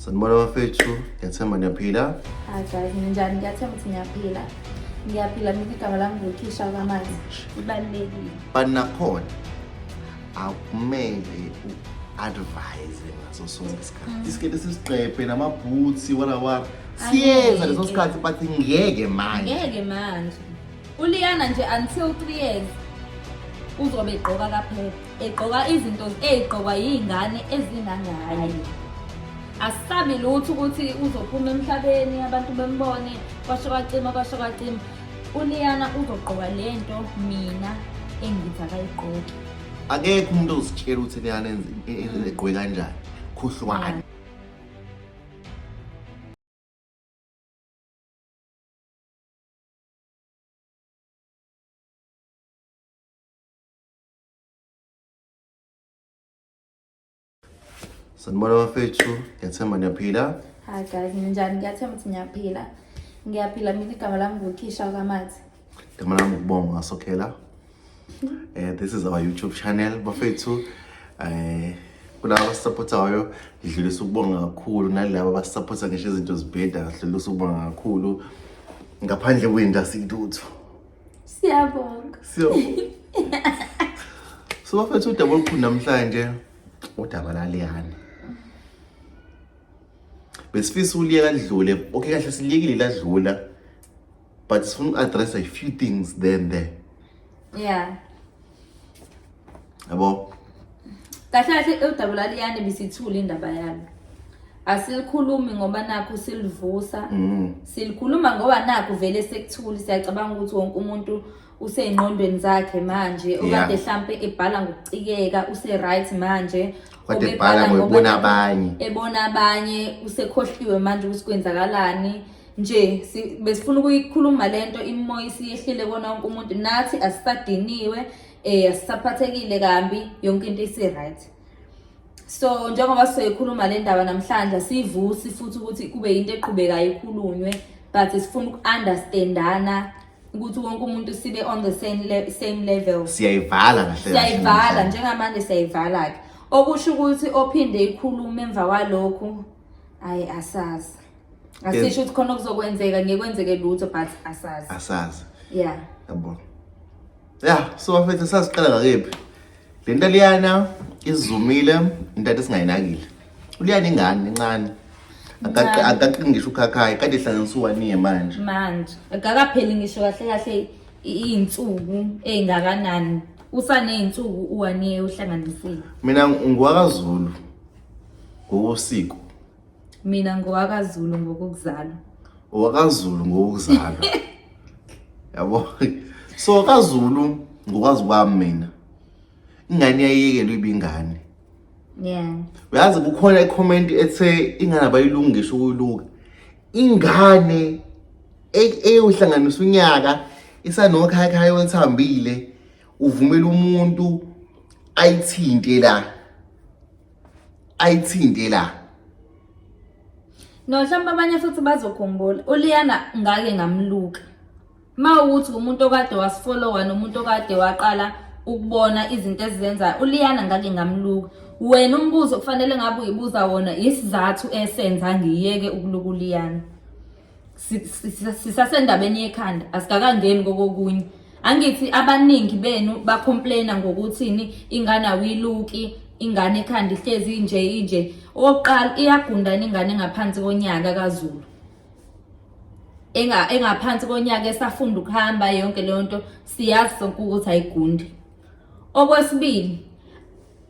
Sanibona bafethu, ngiyathemba niyaphila. Hi guys, ninjani? Ngiyathemba ukuthi niyaphila. Ngiyaphila mina, igama lami nguKhisha kaMazi. Ibalulekile. But nakhona akumele u-advise ngaso sonke isikhathi. Isiketi sisigqebhe namabhutsi wara wara. Siyeza leso Angeke. sikhathi but ngeke manje. Ngeke manje. ULiyana nje until 3 years uzobe egqoka kaphela. Egqoka izinto ey'gqokwa yiy'ngane ezingangaye. Asisabi lutho ukuthi uzophuma emhlabeni abantu bembone kwasho kwacima kwasho kwacima. ULiyana uzogqoka lento mina engithi akayigqoki. Akekho umuntu ozitshela ukuthi leyana egqoke kanjani. Khohlwani. Sanibona bafethu, ngiyathemba niyaphila. Hi guys, ninjani? Ngiyathemba ukuthi niyaphila. Ngiyaphila mina, igama lami nguKhisha kaMazi. Igama lami ukubonga ngasokhela. This is our YouTube channel bafethu. Kulabo abasupportayo ngidlulisa ukubonga kakhulu, nalabo abasupporta ngisho izinto zibheda ngidlulisa ukubonga kakhulu. Ngaphandle kwenu asilutho. Siyabonga. Siyabonga. So bafethu, udaba olukhulu namhlanje udaba laliyana. Besifisa uliyeka lidlule. Okay, kahle siliyekile ladlula. But sifuna uku-address a few things there and there. Yabo? Kahle kahle udaba laliyane bisithula indaba yalo. Asilikhulumi ngoba nakho silivusa. Silikhuluma ngoba nakho vele sekuthuli, siyacabanga ukuthi wonke umuntu usey'ngqondweni zakhe manje, okade hlampe ebhala ngokucikeka use right manje. Kade ebhala Obebhala ngoba ngoba ebona abanye. Ebona abanye usekhohliwe manje ukuthi kwenzakalani. Nje besifuna ukuyikhuluma lento, imimoya isiyehlile kona wonke umuntu, nathi asisadiniwe, asisaphathekile kambi, yonke into isi right. So njengoba sizoyikhuluma le ndaba namhlanje, sivusi futhi ukuthi kube into eqhubekayo ikhulunywe, but sifuna uku-understandana ukuthi wonke umuntu sibe on the same level. Siyayivala kahle kahle. Siyayivala njengamanje, siyayivala ke. Okusho ukuthi ophinde ikhulume emva kwalokhu, ayi asazi. Asisho ukuthi khona okuzokwenzeka, ngeke kwenzeke lutho, but asazi. Asazi. Yeah. Yabo. Yeah, so bafethu sasiqala ngakephi? Le nto liyana izumile, into ade singayinakile. Uliyana ingane encane. Ncane. Akaqi ngisho ukhakhayi, kade ihlanganisa u-1 year manje. Manje akakapheli ngisho kahle kahle iy'nsuku ey'ngakanani, usaney'nsuku u-1 year uhlanganisile. Mina ngowakaZulu ngokosiko. Mina ngowakaZulu ngokokuzalwa. OwakaZulu ngokuzalwa. Yabo. So kaZulu ngokwazi kwami mina, ingane iyayekelwa ibe ingane. Uyazi kukhona i-comment ethe ingane abayilungisha ukuyiluka. Ingane eyohlanganisa unyaka isanokhakhayi olithambile, uvumela umuntu ayithinte la. Ayithinte la. No, mhlawumbe abanye futhi bazokhumbula uLiyana ngake ngamluka. Ma ukuthi umuntu okade wasifollowa nomuntu okade waqala ukubona izinto ezizenzayo, uLiyana ngake ngamluka. Wena umbuzo kufanele ngabe uyibuza wona, isizathu esenza ngiyeke ukuluka uLiyana. Sisasendabeni yekhanda, asikakangeni kokokunye. Angithi abaningi benu bacomplaina ngokuthini ingane awiluki, ingane ekhanda ihlezi inje inje. Okokuqala, iyagundana ingane engaphansi konyaka kaZulu. Engaphansi konyaka esafunda ukuhamba, yonke leyo nto siyazi sonke ukuthi ayigundi. Okwesibili,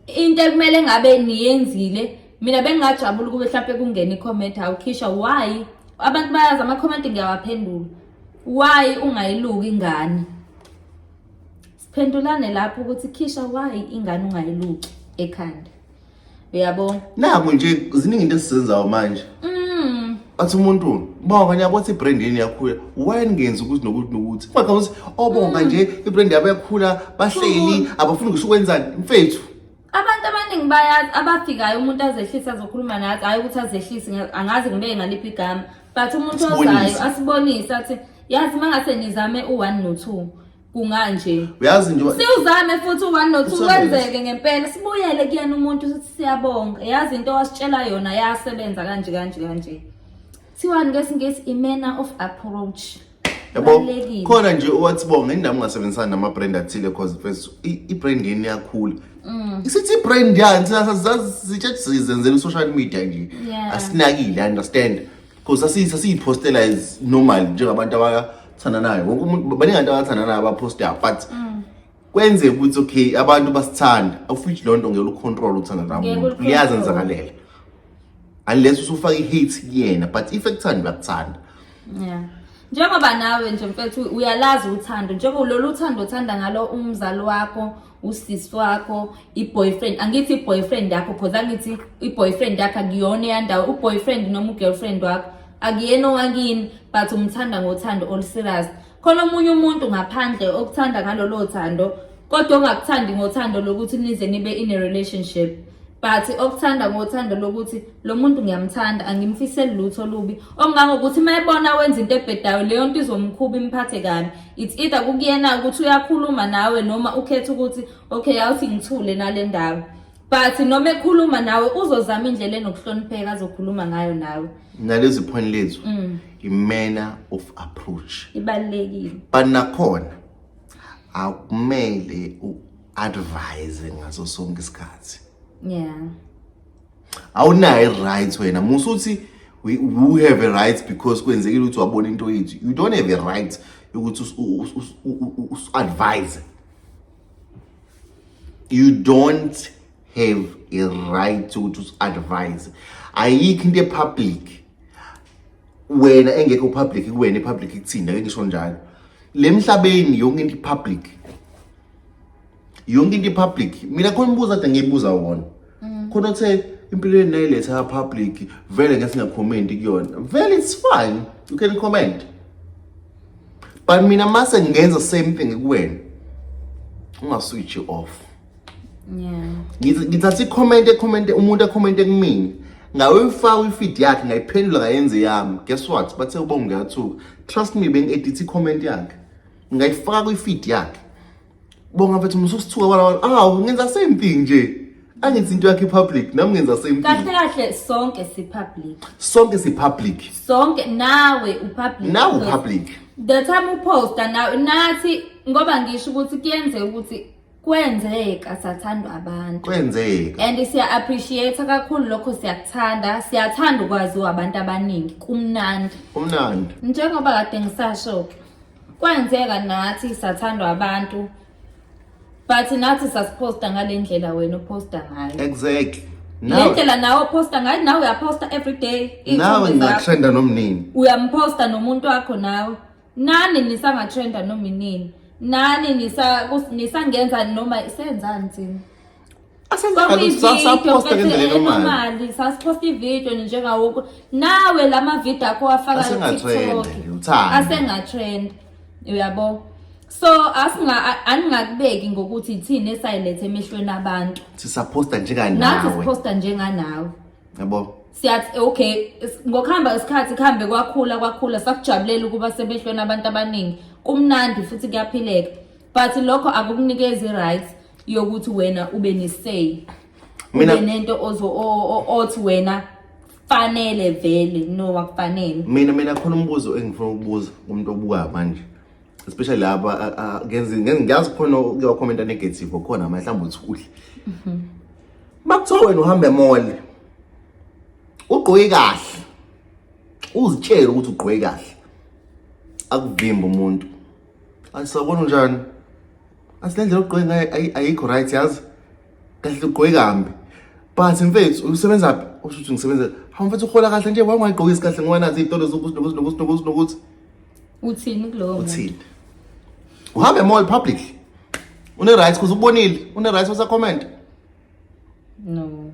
into ekumele ngabe niyenzile, mina bengingajabula ukube mhlampe kungena i-comment, awukhisha why abantu bayazi ama-comment ngiyawaphendula, why ungayiluki ingane? Siphendulane lapho ukuthi khisha why ingane ungayiluki ekhanda, uyabo? Naku nje ziningi into esizenzayo manje. Athi umuntu bonga niyabo ukuthi ibrand yeni iyakhula, why ningenzi ukuthi nokuthi nokuthi? Ungaqhamuka ukuthi obonga nje ibrand yabo iyakhula, bahleli abafuni ngisho ukwenzani mfethu. Abantu abaningi bayazi abafikayo, umuntu azehlise azokhuluma nathi, hayi ukuthi azehlise, angazi ngibeke ngaliphi igama, but umuntu Asibonise. ozayo asibonise athi yazi mangase nizame u-1 no-2. Kunganje. Uyazi nje Siwuzame futhi u-1 no-2 Usebenze. Kwenzeke ngempela, sibuyele kuyena umuntu sithi siyabonga. Yazi into wasitshela yona yasebenza kanje kanje kanje. Thiwani ngesiNgisi i-manner of approach. Yabo, Kubalulekile. khona nje owathi bonga indaba ungasebenzisani nama-brand athile, cause first i-brand yeni iyakhula. Isithi i-brand yani, thina sitshe sizenzela i-social media nje. Asinakile, understand, because sasiyiphostela as normal njengabantu abathandanayo. Wonke umuntu, baningi abantu abathandanayo abaphostayo, but kwenzeka ukuthi okay, abantu basithanda, awufithi leyo nto ngeke ucontrol uthanda Ngeke namuntu. ulicontrol. Liyazenzakalela unless usufaka i-hate kuyena, but if ekuthanda uyakuthanda. Yeah. Njengoba nawe nje mfethu uyalazi uthando, njengoba lolu uthando othanda ngalo umzali wakho, usisi wakho, i-boyfriend, angithi i-boyfriend yakho, cause angithi i-boyfriend yakho akuyona eyandawo, u-boyfriend noma u-girlfriend wakho akuyena owakini, but umthanda ngothando olu-serious. Khona omunye umuntu ngaphandle okuthanda ngalolo thando, kodwa ongakuthandi ngothando lokuthi nize nibe in a relationship, but okuthanda ngothando lokuthi lo muntu ngiyamthanda, angimfiseli lutho olubi, okungangokuthi uma ebona wenza into ebhedayo, leyo nto izomkhuba, imphathe kabi. It's either kukuyena ukuthi uyakhuluma nawe noma ukhetha ukuthi okay, awuthi ngithule nale ndaba, but noma ekhuluma nawe uzozama indlela enokuhlonipheka azokhuluma ngayo nawe. Nalezi point lethu, i-manner of approach ibalulekile. But nakhona akumele u-advise ngaso sonke isikhathi. Awunayo i-right wena musuthi we have a right because kwenzekile ukuthi wabona into yethu. You don't have a right ukuthi us-advise. You don't have a right ukuthi us-advise. Ayikho into e-public wena engekho public kuwena, i-public kuthina. Ake ngisho njalo, le mhlabeni yonke into i-public, yonke into i-public. Mina khona umbuzo ade ngiyibuza wona khona, othe impilo yenu nayiletha public vele, ngeke singakhomenti kuyona vele. It's fine, you can comment, but mina mase ngenza same thing kuwena, ungaswitch off. Ngithatha i-comment, e-comment umuntu e-comment kumina, ngawuyifaka kwi-feed yakhe, ngayiphendula, ngayenze yami. Guess what? Bathe uBonga ngiyathuka. Trust me, bengi-edit i-comment yakhe, ngayifaka kwi-feed yakhe. Bonga mfethu, mususithuka kwala. Awu, ngenza same thing nje, angithi into yakhe i-public, nami ngenza same thing. Kahle kahle sonke si-public. Sonke si-public. Sonke, nawe u-public. Nawe Because u-public. The time uposta nawe, nathi, ngoba ngisho ukuthi kuyenzeka ukuthi kwenzeka sathandwa abantu. Kwenzeka. And siya appreciate kakhulu lokho, siyakuthanda, siyathanda ukwaziwa abantu abaningi, kumnandi. Umnandi. Njengoba kade ngisasho ke, kwenzeka nathi sathandwa abantu, but nathi sasiposta ngale ndlela wena uposta ngayo. Exactly. Le Nawe ndlela nawe uposta ngayo, nawe uyaposta every day nawe iy'thombe zakho. Ngingatrenda nomnini. Uyamposta nomuntu wakho nawe, nani nisangatrenda noma inini, nani nisangenza noma senzani thina. Saposta ngendlela enormal. Enormal, sasiposta ividiyo njengawo nawe la mavidiyo akho wafaka Asengatrend, ku-TikTok. uthando. Asengatrend, uyabo? So asinga aningakubeki ngokuthi ithini esayilethe emehlweni abantu. Sisaposta Nathi njenganawe. siposta njenganawe. Yabo. Siyathi okay, ngokuhamba isikhathi kuhambe kwakhula kwakhula, sakujabulela ukuba semehlweni abantu abaningi, kumnandi futhi kuyaphileka, but lokho akukunikezi i-right yokuthi wena ube ne-say, ube nento ozo othi wena fanele vele. No, akufanele. Mina khona umbuzo engifuna ukubuza kumuntu obukayo manje, especially laba ngiyazi khona kuyakhomenta negative khona, mhlawumbe uthi kuhle makuthiwa wena uhamba e-mall, ugqoke kahle, uzitshele ukuthi ugqoke kahle, akuvimba umuntu asabona unjani, athi le ndlela ogqoke ngayo ayikho right, yazi kahle ugqoke kambi, but mfethu usebenza phi? Usho ukuthi ngisebenza. Hawu mfethu, uhola kahle nje, wangayigqokisi kahle ngoba nazi iy'tolo zokuthi nokuthi nokuthi nokuthi nokuthi. Uthini kulowo muntu? Uthini? Uhambe mall public, une-right kuze ubonile, une-right usa-comment? No.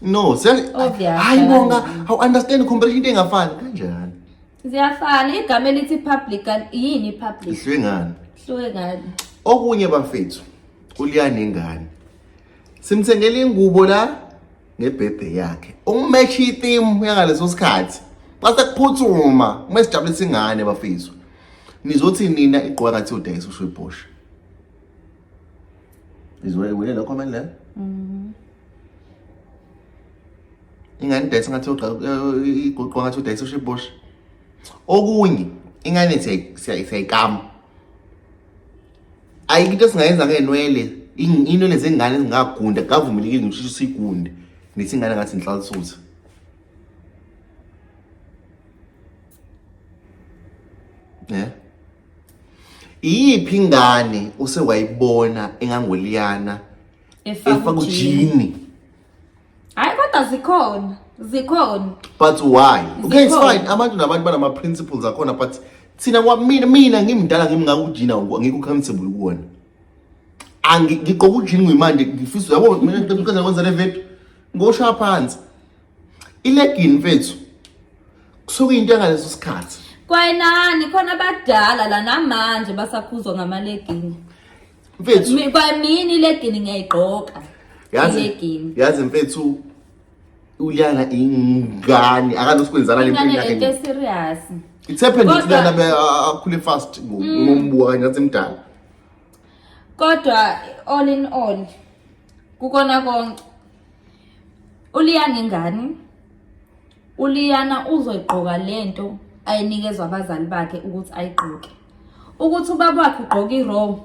No. Obvious, Hayi Bonga, kanjani? awu understand comparison, into engafani kanjani? Ziyafana igama elithi public, yini public? Ihluke ngani? Hluke ngani? Okunye bafethu, uliyana ingane, simthengele ingubo la ngebirthday yakhe, ukumatch i-theme yangaleso sikhathi, base kuphuthuma uma sijabulisa ingane bafethu, nizothi nina igqoka ngathi udayisa usho ibhosha. Izwe le comment le. Ingane idayisa ngathi iguqwa ngathi udayisa ushibosha. Okunye ingane siyayikama. Ayikho into esingayenza ngeenwele. Inwele zengane zingagunda kavumelekile ngisho sigunde. Nithi ingane ngathi inhlalisuthi. Yeah. Iyiphi ingane osewayibona engangoliyana efaka ujini? Hayi kodwa zikhona, zikhona. But why? Okay, it's fine. Abantu nabantu banama principles akhona but thina kwamina mina ngimdala ngimngaka ujina angikho comfortable kuwona. Angi ngigqoka ujini ngimanje ngifisa yabo mina ngiqeda kwenza le video ngoshaya phansi. Ilegini mfethu kusuke into yangaleso sikhathi. Kwayenani khona abadala la namanje basakhuzwa ngamalegini. Mfethu kwamini ilegini ngiyayigqoka. Yazi Ilegini. yazi mfethu ulyana ingane akanokwenzana le mpilo Ingane yakhe. lento serious. It's happened Kodwa- ukuthi lana akhule fast ngombuka kanye ngathi mdala. Kodwa all in all kukona konke uLiyana ingane uLiyana uzoyigqoka lento ayinikezwa abazali bakhe ukuthi ayigqoke. Ukuthi ubaba wakhe ugqoka i-raw,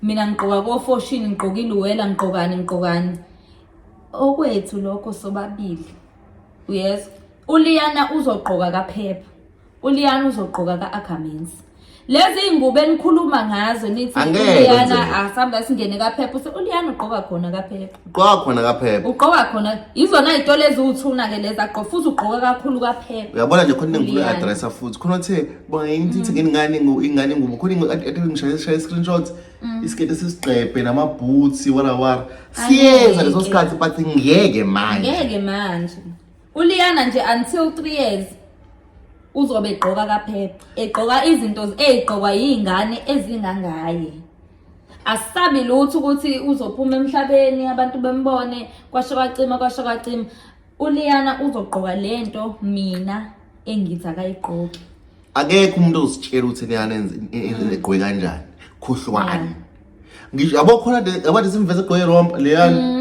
mina ngigqoka kofoshini, ngigqoka iluwela, ngigqokani ngigqokani. Okwethu lokho sobabili. Uyezwa? uLiyana uzogqoka kaphepha. uLiyana uzogqoka ka-Ackermans. Lezi iy'ngubo enikhuluma ngazo nithi Angeke uLiyana kwenzeke. asambe singene kaphepha use uLiyana ugqoka khona kaphepha. Ugqoka khona kaphepha. Ugqoka khona izona iy'tolo eziwuthuna ke lezi agqoka futhi ugqoka kakhulu kaphepha. Uyabona nje khona engifuna uLiyana. addressa futhi. Khona othe bonga imithi ngengane ingane ingubo khona athi ngishaye shaye screenshot isiketi esisigqebhe nama boots wara wara. Siyeza leso Angeke. sikhathi but ngeke manje. Ngeke manje. ULiyana nje until 3 years uzobe egqoka kaphepha egqoka izinto ey'gqokwa yiy'ngane ezingangaye. Asisabi lutho ukuthi uzophuma emhlabeni abantu bembone kwasho kwacima kwasho kwacima. ULiyana uzogqoka lento mina engithi akayigqoki. Akekho umuntu ozitshela ukuthi Liyana egqoke kanjani. Khohlwani. Ngisho yabo khona abantu simveze egqoke rompa leyana.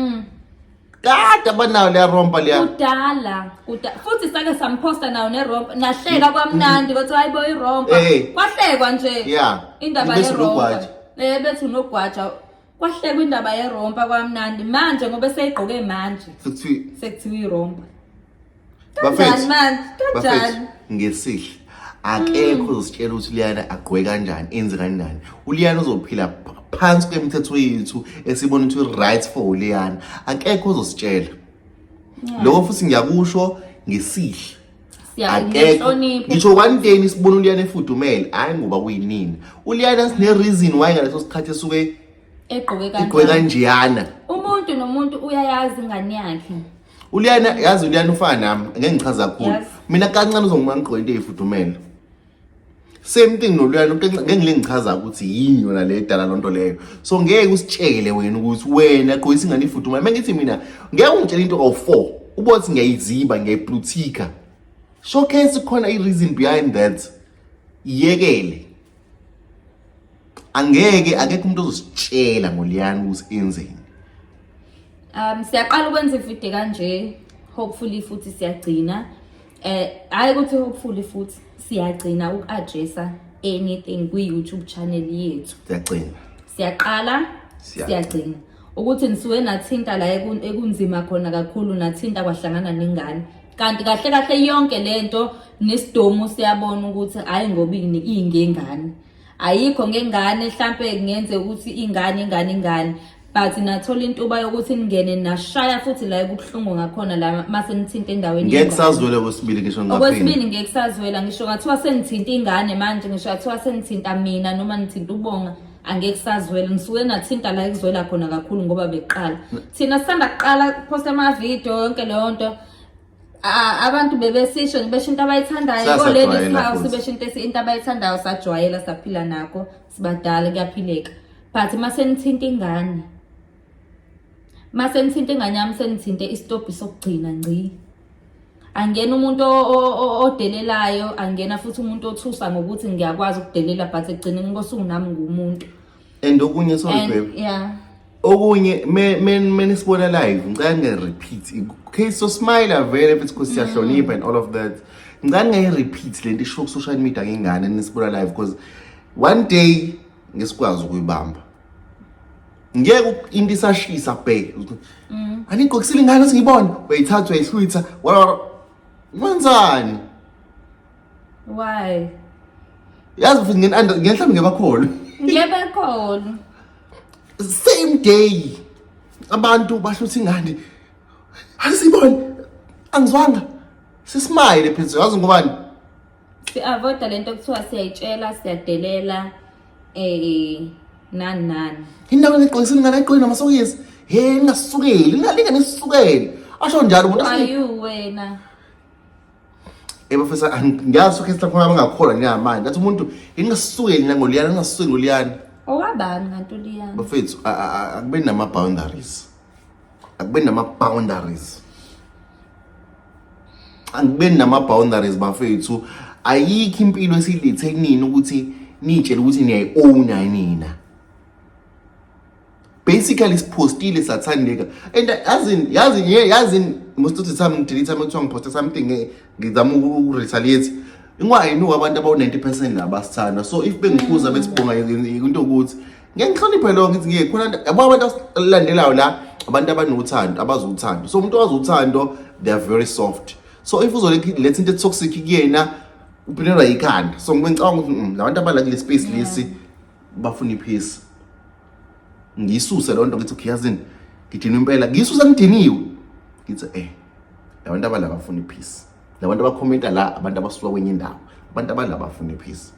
Kade abanayo leya rompa leya. Kudala, kudala. Futhi sake samphosta nayo nerompa. Nahleka kwamnandi bathi hayibo irompa. Eh. Kwahlekwa nje. Yeah. Indaba Bethi yerompa. unogwaja. Eh bethi unogwaja. Kwahlekwa indaba yerompa kwamnandi. Manje ngoba seyigqoke manje. Sekuthiwa Sekuthiwa irompa. Bafethu. Kanjani manje? Bafethu Kanjani? ngesihle. Akekho ozositshela ukuthi uLiyana agqoke kanjani, enze kanjani. uLiyana uzophila phansi kwemithetho yethu esibona ukuthi right for uLiyana. Akekho ozositshela. Lokho futhi ngiyakusho ngesihle. Akekho. Siyanhlonipho. Ngisho one day nisibona uLiyana efudumele, hayi ngoba kuyinini. uLiyana sine reason why ngaleso sikhathi esuke Egqoke igqoke kanjani? kanjeyana. Umuntu nomuntu uyayazi ingane yakhe. Uliyana yazi uliyana ufana nami ngeke ngichaza kakhulu. Yazi. Mina kancane uzongibona ngigqoke into eyifudumele. Same thing noluyana ngeke ngile ngichaza ukuthi yini yona le edala lonto leyo. So ngeke usitshele wena ukuthi wena gqokisa ingane ifudumele. Mengithi mina ngeke ungitshele into kawu4. Ubona ukuthi ngiyayiziba ngiyayiplutika. Showcase khona i reason behind that. Yekele. Angeke akekho umuntu ozositshela ngoliyana ukuthi enzeni. Siyaqala ukwenza ivideo kanje hopefully futhi siyagcina. Hayi ukuthi hopefully futhi siyagcina uku-addressa anything kwi-YouTube channel yethu. Siyagcina. Siyaqala siyagcina. Ukuthi nisuke nathinta la ekunzima khona kakhulu nathinta kwahlangana nengane. Kanti kahle kahle yonke lento nesidomu siyabona ukuthi hayi ngoba ingengane. Ayikho ngengane mhlambe kungenze ukuthi ingane ingane ingane but nathola intuba yokuthi ningene nashaya futhi la ekubuhlungu ngakhona la mase nithinta endaweni Ngeke yengane. kusazwele kwesibili ngisho ngaphinda. Okwesibili ngeke kusazwela ngisho ngathiwa senithinta ingane manje ngisho ngathiwa senithinta mina noma nithinta ubonga angeke kusazwela nisuke nathinta la ekuzwela khona kakhulu ngoba beqala thina sisanda kuqala posta ama video yonke leyo nto abantu bebesisho besho into abayithandayo Sasajwayela ko-ladies house futhi. besho into abayithandayo sajwayela saphila nakho sibadala kuyaphileka but mase nithinta ingane mase nithinta ingane yami senithinte isitobhi sokugcina ngci angena umuntu odelelayo angena futhi umuntu othusa ngokuthi ngiyakwazi ukudelela but ekugcineni kosuku nami ngumuntu And okunye sorry And babe yeah. Okunye menisibona live, ngicela ninge-repeat. Okay, so smile vele futhi because siyahlonipha and all of that. Ngicela ningayi-repeat lento isho ku-social media ngengane nisibona live, because one day ngesikwazi ukuyibamba. Ngeke into isashisa bhe. Anigqokisile ingane ukuthi ngibone. Uyayithatha uyayihlwitha. Wala wenzani? Why? Yazi futhi ngenhlambi ngebakholwa. Ngebekhona. Same day abantu bahlutha ingane. Asibone. Angizwanga. Sismile phezulu yazi ngobani? Si-avoida lento kuthiwa siyayitshela, siyadelela, nani nani. Indawo engigqokisile ingane ayigqoke namasokisi. He ningasukeli, ningalinge nisukele. Asho njalo umuntu. Are you wena? Bafisa ngiyazi ukuthi lapho abangakholwa njengamanje. Athi umuntu ningasukeli nangoliyana, ningasukeli ngoliyana. Owabani kanti uliyana? Bafethu akube nama boundaries. Akube nama boundaries. Akube nama boundaries bafethu. Ayikho impilo esilethe kunini ukuthi nitshele ukuthi niyayi-owna nina. Basically siphostile sathandeka and yazi most of the time ngidelete uma kuthiwa ngiphoste something, ngizama uku-retaliate. Ingwayinuka abantu abawu-90% labasithanda, so if bengikhuza bethi bonga into ukuthi ngeke ngihloniphe lo, ngithi ngeke khona yabo abantu abalandelayo la, abantu abanothando, abazuthando. So umuntu owazi uthando, they are very soft, so if uzoletha into etoxic kuyena uphelelwa yikhanda. So ngibe ngicabanga ukuthi labantu abala kule space lesi bafuna ipeace. Ngiyisuse loo nto, ngithi okay, yazini ngidinwe impela, ngiyisuse ngidiniwe, ngithi labantu abala bafuna ipeace, labantu abakhomenta la, abantu abasuka kwenye indawo, abantu abala bafuna ipeace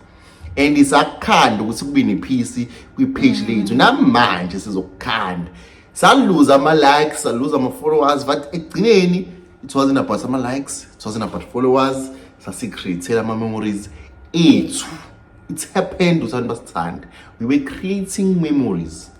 and isakukhanda ukuthi kube nepeace kwi-page lethu. Namanje sizokukhanda, saluza ama-likes, saluza ama-followers, but ekugcineni it wasn't about ama-likes, it wasn't about followers, sasi-create ama-memories ethu. It's happened ukuthi abantu basithande, we were creating memories.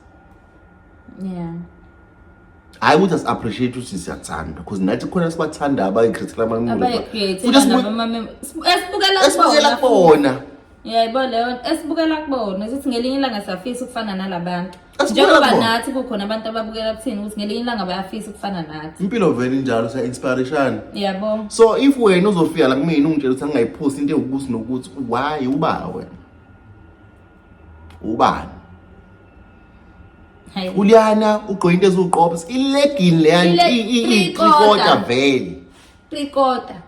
Hayi ukuthi asi-appreciate ukuthi siyathanda, because nathi khona sibathanda abayi-create ama-memories. Abayi-create Futhi esibukela esibukela kubona. Kubona. Yebo, leyo esibukela kubona, sithi ngelinye ilanga siyafisa ukufana nalabantu. Esibukela Njengoba kubona. nathi kukhona abantu ababukela kuthini ukuthi ngelinye ilanga bayafisa ukufana nathi. Impilo vele injalo, siya-inspireshana. Yabo. So if wena uzofika la kumina ungitshela ukuthi angingayiphosti into ewukuthi nokuthi, why? Uba wena ubani? Hayi. Uliyana ugqoke into eziwuqopha, ilegging leyana, Three i-quarter quarter. vele. Three quarter.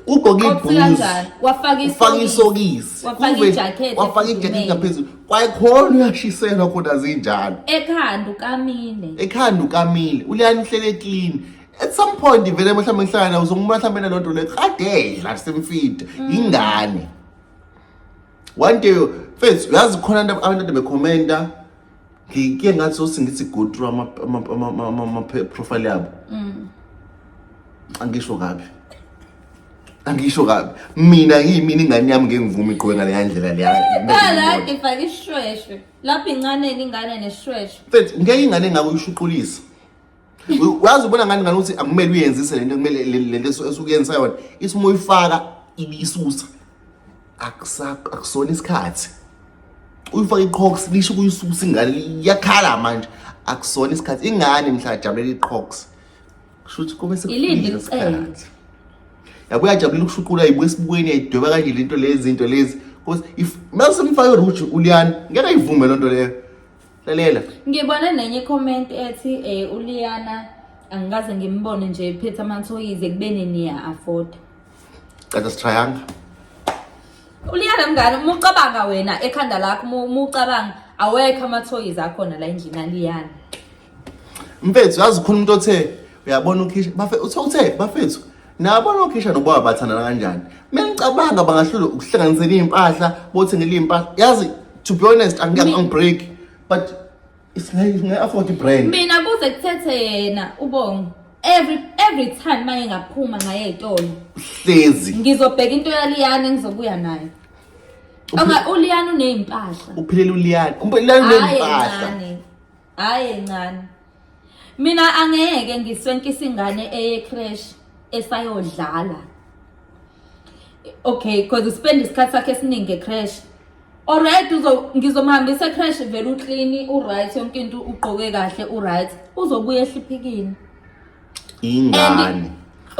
Ugqoke Qophe ibhuzu, kanjani? Wafaka ufaka isokisi. isokisi. Wafaka ijakhethi Wafaka ijakhethi efudumele. ngaphezulu, kwayikhona uyashiselwa khona zinjalo. Ekhanda ukamile. Ekhanda ukamile. Uliyana uhlele clean. At some point vele mhlawumbe ngihlala nawe, uzongibona mhlawumbe naloo nto leyo kadela semfida ingane one day. Mfethu, uyazi khona abantu ade bekhomenta, ngike ngathi sothi ngithi go through ama-profile yabo. Angisho kabi, angisho kabi, mina ngiyimina ingane yami ngeke ngivume igqoke ngaleya ndlela leya. Kala ifaka ishweshwe. Lapho incaneni ingane neshweshwe. Mfethu, ngeke ingane engako uyishuqulisa. Uyazi ubona ngani ngani ukuthi akumele uyenzise lento, kumele lento esukuyenza yona ithi uma uyifaka ibisusa, akusona isikhathi uyifaka iqhoks, lisho ukuyisusa ingane iyakhala manje, akusona isikhathi. Ingane mhla ajabulela iqhoks, kusho ukuthi kube Ilindi sekufikile licele. isikhathi. Yabo, uyajabulela ukushuqula, ibuka esibukweni, yayidweba kanje lento lezi, zinto lezi, because if mase mfake ruju uliyana ngeke ayivume loo nto leyo. Lalela. Ngibone nenye comment ethi uLiyana angikaze ngimbone nje ephethe amathoyizi ekubeni niya afford. Cata sitrayanga. Uliyana mngani, uma ucabanga wena ekhanda lakho, uma ucabanga awekho amathoyizi akhona la endlini aliyana. Mfethu, yazi khona umuntu othe uyabona ukhisha bafe uthe bafethu nabona ukhisha nobaba bathandana kanjani. Mina ngicabanga bangahlula ukuhlanganisela iy'mpahla, bothengela iy'mpahla. Yazi, to be honest, angike angibreak, but singayi-afford i-brand. Mina kuze kuthethe yena uBongo. Every time maye ngaphuma ngaye ey'tolo Hlezi ngizobheka into yaliyana engizobuya nayo. Onga uLiyana uney'mpahla. Uphilela uliyana, uliyana Hhayi uney'mpahla. encane. Hhayi encane. Mina angeke ngiswenkise ingane eye creche esayodlala. Okay, because spend isikhathi sakhe esiningi ecreche. Alright, uzo ngizomhambisa e-creche vele uclean, u-right yonke into ugqoke kahle u-right. Uzobuya ehliphikile. Ingane.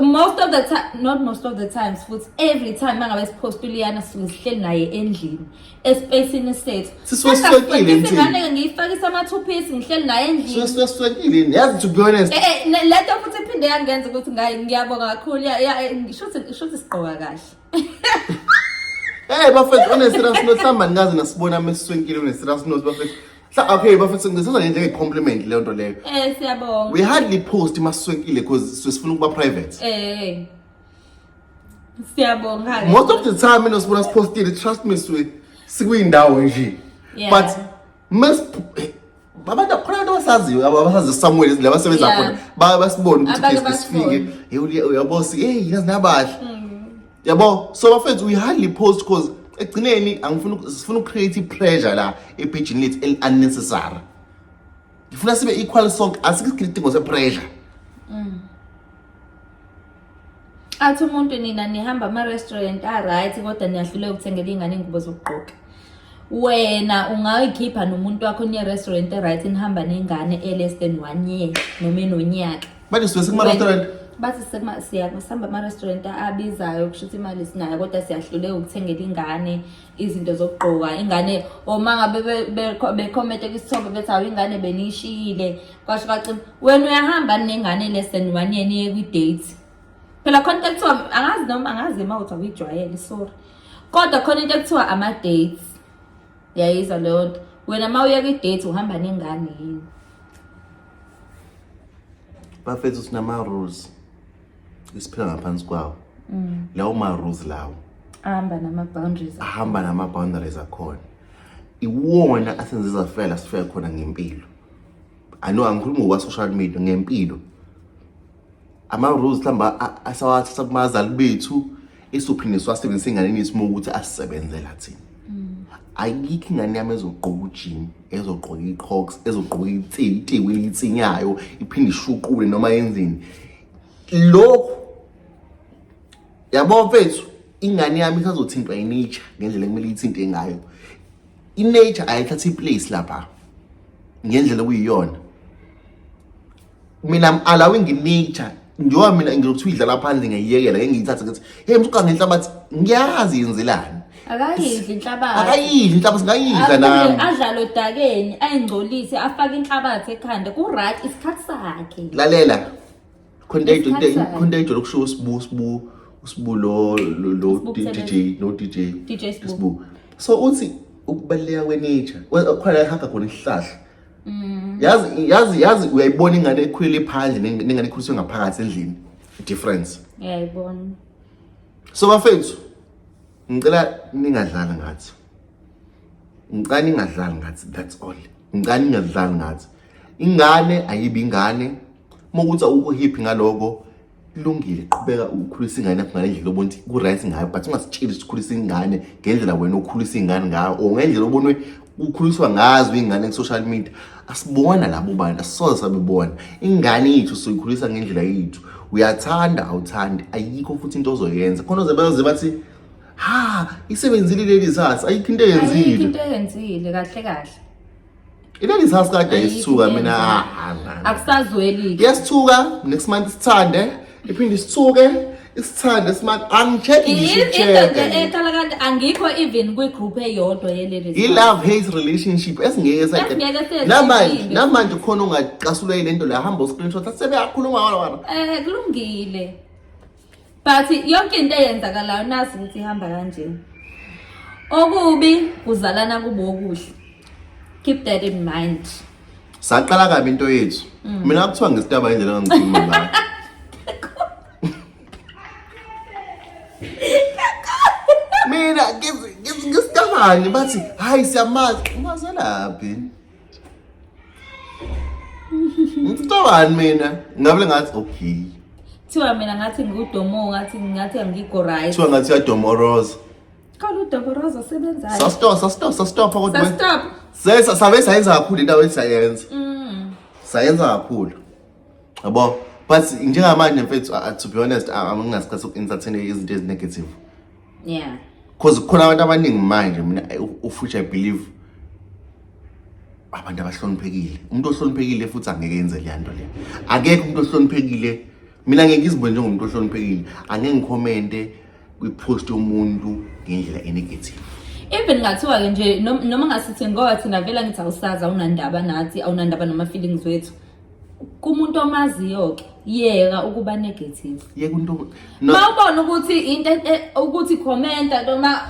Most of the time, not most of the times futhi every time mangabe sipost uLiyana sisuke sihleli naye endlini espacini sethu. Sisuke siswekile nje. Ingane ngiyifakisa ama two piece ngihleli naye endlini. Sisuke siswekile yazi to be honest. Eh eh lento futhi iphinde yangenza ukuthi ngiyabonga kakhulu ya shuthi shuthi sigqoka kahle. Hey bafethu on a serious note mhlawumbe anikaze nasibona mesiswenkile on a serious note bafethu. Okay bafethu ngisizwa nje njenge compliment leyo nto leyo. Eh siyabonga. We hardly post masiswenkile because sifuna ukuba private. Eh. Siyabonga. Most of the time mina sibona sipostile trust me swe sikuyindawo nje. Yeah. But mas abantu khona abantu abasaziyo abasazi somewhere la basebenza khona basibone ukuthi Abake okay sifike basibone. hey uyabo si hey yazi nabahle yabo so bafethu we hardly post because ekugcineni angifuni sifuna ucreate i-pressure la epagini lethu eli-unnecessary. Ngifuna sibe equal sonke, asikho isidingo se-pressure. Athi umuntu nina nihamba ama-restaurant a-right kodwa niyahluleka ukuthengela iy'ngane iy'ngubo zokugqoka. Wena ungayikhipha nomuntu wakho niye restaurant e-right nihamba nengane e-less than 1 year noma enonyaka. Manje sisuke sikuma-restaurant? Bathi sihamba ama-restaurant abizayo kusho ukuthi imali sinayo kodwa siyahluleka ukuthengela ingane izinto zokugqoka. Ingane uma ngabe bekhomente kwisithombe bethi hawu ingane beniyishiyile kwasho kwacima. Wena uyahamba nengane less than 1 year niye kwi-date. Phela khona into ekuthiwa angazi noma angazi uma uthi awuyijwayele sorry. Kodwa khona into ekuthiwa ama-dates. Uyayizwa leyo nto. Wena uma uya kwi-date uhamba nengane yini? Bafethu sinama-rules esiphila ngaphansi kwawo. Lawo ma-rules lawo Ahamba nama-boundaries. Ahamba nama-boundaries akhona. Iwona asenze safela sifike khona ngempilo. I know angikhulumi ngokwa-social media ngempilo. Ama-rules mhlawumbe asawathatha kubazali bethu esophinde siwasebenzise enganeni yethu ukuthi asisebenzela thina. Ayikho ingane yami ezogqoka ujini, ezogqoka i-crocs, ezogqoka itiwi elitsinyayo, iphinde ishuqule noma yenzeni. Lokhu yabo mfethu, ingane yami isazothintwa i-nature ngendlela ekumele ithinte ngayo. I-nature ayithathi i-place lapha ngendlela okuyiyona. Mina I'm allowing i-nature njengoba mina ngizokuthiwa idlala phandle ngiyiyekela ngeke ngiyithathe ngithi hey msuka ngenhlabathi ngiyazi yenzelani. Akayidli inhlabathi. Akayidli inhlabathi ngayidla nami. Adlale odakeni ayingcolise afake inhlabathi ekhanda ku right isikhathi sakhe. Lalela. Khona into Isikhathi sakhe. khona into lokushiwo uSibu Sibu uSibu lo lo Sibu DJ no DJ DJ Sibu. Sibu. So uthi ukubaluleka kwe-nature khona ehaga khona isihlahla. Yazi yazi yazi uyayibona ingane ekhulele phandle nengane ekhuliswe ngaphakathi endlini. Difference. Uyayibona. So bafethu ngicela ningadlali ngathi. Ngicela ningadlali ngathi that's all. Ngicela ningadlali ngathi. Ingane ayibi ingane. Uma ukuthi awukho happy ngaloko kulungile qhubeka ukhulisa ingane yakho ngale ndlela obona ukuthi ku-right ngayo but ungasitsheli ukuthi ukhulisa ingane ngendlela wena okhulisa ingane ngayo or ngendlela obonwe ukhuliswa ngazo ingane ku-social media. Asibona labo bantu asisoze sabebona. Ingane yethu soyikhulisa ngendlela yethu. Uyathanda awuthandi ayikho futhi into ozoyenza. Khona oze baze bathi ha isebenzile leli sasa ayikho into Ayikho eyenzile. into eyenzile kahle kahle. Ileli sasa kade Ayikho isithuka into mina eyenzile. Akusazweli. Iyasithuka next month sithande iphinde isithuke isithande smart angicheck ngisho Into nje ukucheck. ekhala kanti angikho even kwi-group eyodwa yeleli. I-love hate relationship esingeke Esingeke siyenze namanje isimbi. namanje khona ungacasulwa yile nto la hamba uscreenshot asebeyakhuluma wala wala. Kulungile. But yonke into eyenzakalayo nazi ukuthi ihamba kanje. Okubi kuzalana kube okuhle. Keep that in mind. Saqala kabi into yethu. Mina kuthiwa ngesitaba indlela engangikhuluma ngayo. Mina ngisitabani bathi hayi siyamazi umazelaphi? Ngisitabani mina ngabe ngathi okay. Kuthiwa mina ngathi ngiwudomo ngathi ngathi angikho right. Kuthiwa ngathi uyadomoroza. Qala udomoroza osebenzayo. Sastop sastop sastop kodwa. Sastop. Sesa sabe sayenza kakhulu into abesayenza. Sayenza kakhulu. Yabo but njengamanje mfethu to be honest anginasikhathi soku-entertain izinto ezi-negative. Yeah. Because khona abantu abaningi manje, mina ufuthi I believe abantu abahloniphekile, umuntu ohloniphekile futhi angeke enze leya nto leyo. Akekho umuntu ohloniphekile. Mina ngeke ngizibone njengomuntu ohloniphekile, angeke ngikhomente kwipost yomuntu ngendlela enegative. Even ngathiwa-ke nje noma ngasithi, ngoba thina vele ngithi awusazi, awunandaba nathi, awunandaba nama-feelings wethu. Kumuntu omaziyo-ke, yeka ukuba negative. Yeka umuntu no. Uma ubona ukuthi into ukuthi commenta noma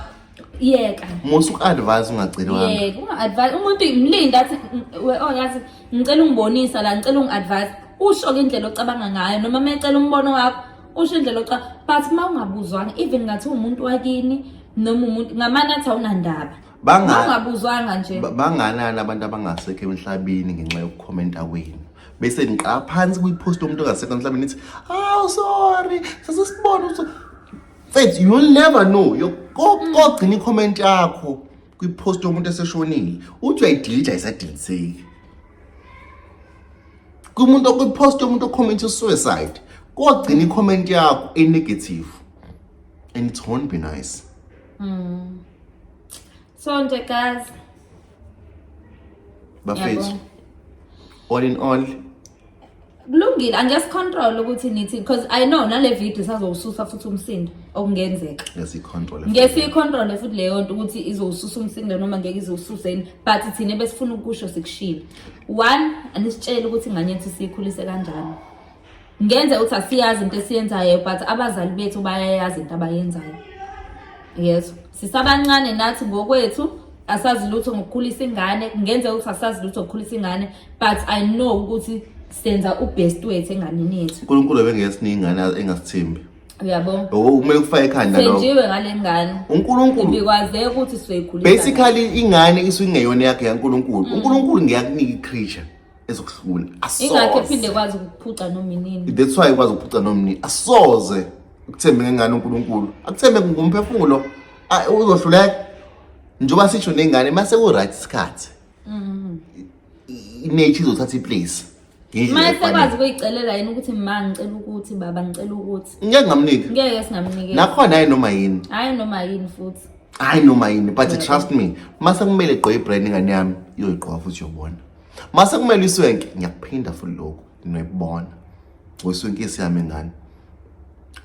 yeka. Musa uku-advise ungacelwanga. Yeka unga-advise umuntu, mlinde athi, oh yazi ngicela ungibonisa la, ngicela ungi-advise." Usho-ke indlela ocabanga ngayo, noma uma ecela umbono wakho, usho indlela but uma ungabuzwanga, even ngathi umuntu wakini noma umuntu ngamane athi awunandaba. Uma ungabuzwanga nje. Banganani abantu abangasekho emhlabeni ngenxa yokukhomenta kwenu, bese niqala phansi kwipost yomuntu ongasekho emhlabeni, nithi, "Aw, sorry, sasesibona mfethu." You'll never know. Kogcina i-comment yakho kwipost yomuntu eseshonile, uthi uyayidelete, ayisadeleteki. Kumuntu kwipost yomuntu ocommit suicide, kogcina i-comment yakho e-negative and it won't be nice. So nje guys, bafethu, Yabo. All in all, Kulungile, angesicontrol ukuthi nithi, because I know nale video sazowususa futhi umsindo okungenzeka. Ngesiyicontrol. Ngeke siyicontrole futhi leyo nto ukuthi izowususa umsindo noma ngeke izowususa yini, but thina besifuna ukusho sikushilo. One, anisitshele ukuthi ingane yethu siyikhulise kanjani. Ngenze ukuthi asiyazi into esiyenzayo, but abazali bethu bayayazi into abayenzayo. Yes, sisabancane nathi ngokwethu, asazi lutho ngokukhulisa ingane. Kungenzeka ukuthi asazi lutho ngokukhulisa ingane, but I know ukuthi senza ubest wethu enganeni yethu. UNkulunkulu ebengesinika ingane engasithembi. Uyabo? Kumele kufake ekhanda lokho. Senjiwe ngale ngane. UNkulunkulu Ibikwazeka ukuthi sizoyikhulisa. Basically ingane isuke ingeyona yakhe, yaNkulunkulu. UNkulunkulu ngiyakunika i-creature ezokuhlula. Ingakho Asoze. ephinde kwazi ukuphuca noma inini. That's why ikwazi ukuphuca noma nini. Asoze ukuthembe ngengane uNkulunkulu. Akuthembe ngumphefumulo. Ah, uzohluleka. Njengoba sisho nengane mase ku right isikhathi. I-nature izothatha iplace. Ngendlela Uma efanele. sekwazi ukuyicelela yena ukuthi, "Ma, ngicela ukuthi, baba, ngicela ukuthi." Ngeke ngamnika. Ngeke singamnikeza. Nakhona hayi noma yini. Hayi noma yini futhi. Hayi noma yini, but trust me, mase kumele igqoke ibrand ingane yami, iyoyigqoka futhi uyobona. Mase kumele iswenke, ngiyakuphinda futhi lokho, noyibona. Ngoyiswenkisa yami ingane.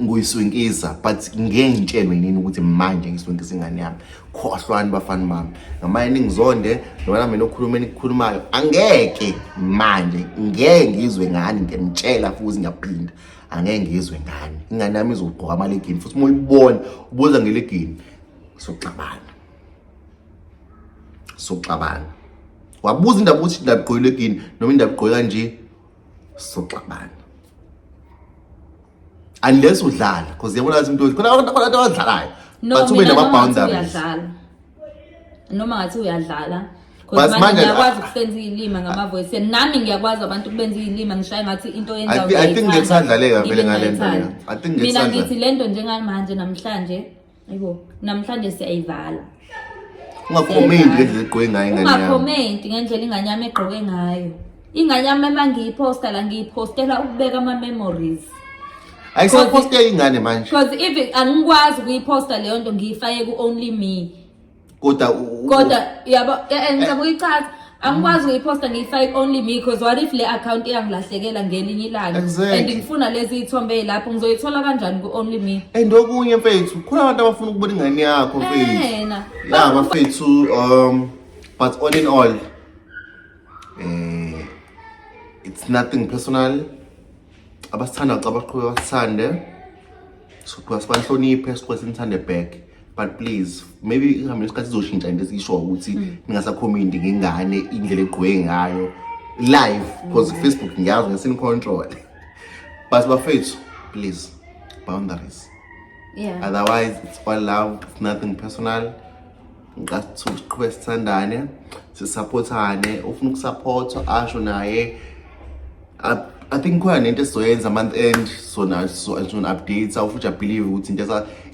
Nguyiswenkisa, but ngeke ngitshelwe yini ukuthi manje ngiswenkisa ingane yami. Khohlwani bafana bami. Ngamanye ningizonde noma nami nokhuluma enikukhulumayo, angeke manje ngeke ngizwe ngani, ngiyamtshela futhi ngiyaphinda. Angeke ngizwe ngani. Ingane yami izogqoka amalegini futhi uma uyibona ubuza ngelegini soxabana. Soxabana. Wabuza indaba ukuthi indaba igqoke ilegini noma indaba igqoke kanje, soxabana. Unless udlala, because yabona ukuthi umuntu khona abantu abadlalayo. No, But ube mina nama noma ngathi boundaries. uyadlala. Noma ngathi uyadlala. But Because manje manje- ngiyakwazi ukusenza iy'lima ngama-voice. Nami ngiyakwazi abantu kubenza iy'lima, ngishaye ngathi into yenza I think ngeke kusadlaleka vele ngale nto leyo. I think ngeke Mina kusadlala. ngithi lento njengamanje namhlanje, ayibo, namhlanje siyayivala. Ungakhomenti ngendlela egqoke ngayo ingane yami. Ungakhomenti ngendlela ingane yami egqoke ngayo. Ingane yami uma ngiyiphosta la, ngiyipostela ukubeka ama-memories. Ayisaposteki ingane manje. Because if angikwazi ukuyiphosta leyo nto, ngiyifake ku-only me. Kodwa Kodwa yabo, ngizama ukuyichaza, angikwazi ukuyiphosta ngiyifake only me, because what if le account iyangilahlekela ngelinye ilanga? And ngifuna lezi iy'thombe ey'lapho, ngizoyithola kanjani ku-only me? And okunye mfethu, khona abantu abafuna ukubona ingane yakho mfethu. Ena. Ya bafethu, but all in all, it's nothing personal. Abasithanda xa baqhubeka basithande. Soqhubeka sibahloniphe, siqhubeke sinithande back. But please, maybe ihambeni isikhathi izoshintsha into esiyisho ukuthi ningasakhomenti ngengane indlela egqoke ngayo live, because Facebook ngiyazi ngesini-control. But bafethu, please, boundaries. Otherwise it's all love, it's nothing personal. Siqhubeke sithandane, sisupportane. Ufuna ukusupportwa asho naye. I think khona nento esizoyenza month end, sona so updates futhi I believe ukuthi into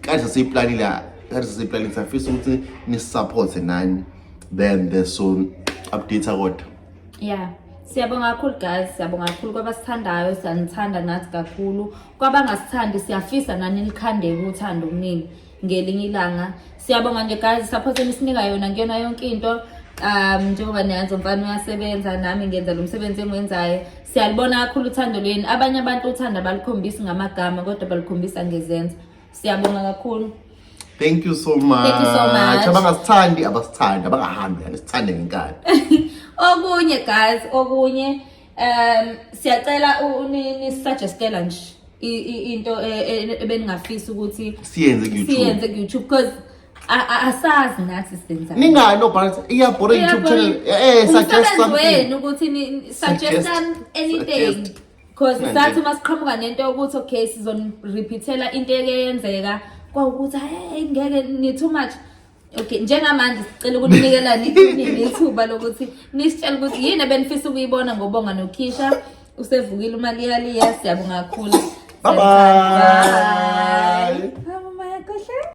kade sasiyiplanile, kade sasiyiplanile, safisa ukuthi nisupporte nani, then there's so update kodwa. Yeah. Siyabonga kakhulu guys, siyabonga kakhulu kwabasithandayo, siyanithanda nathi kakhulu. Kwabangasithandi siyafisa nani nikhandeke uthando kuningi ngelinye ilanga. Siyabonga nje guys, support enisinika yona kuyona yonke into. Njengoba niyazi umfana uyasebenza nami ngenza lo msebenzi engiwenzayo. Siyalibona kakhulu uthando lwenu. Abanye abantu uthando abalukhombisi ngamagama kodwa balukhombisa ngezenzo. Siyabonga kakhulu. Thank you so much. Thank you so much. Abangasithandi abasithandi, abangahambi yani sithande ngenkani. Okunye guys, okunye siyacela ni-suggestela nje into ebeningafisa ukuthi Siyenze ku YouTube. Siyenze ku YouTube because asazi nathi senzani. Ningani obhala iyabhora YouTube channel. Suggest Umsebenzi something. wenu ukuthi suggest anything. Suggest. Because Manje. sathi uma siqhamuka nento yokuthi okay sizonirepeatela into eke yenzeka kwawukuthi hey ngeke ni too much. Okay, njengamanje sicela ukunikela nini ithuba lokuthi nisitshele ukuthi yini ebenifisa ukuyibona ngoBonga noKhisha. Usevukile uMaliyaliya, siyabonga kakhulu. Bye bye. Bye.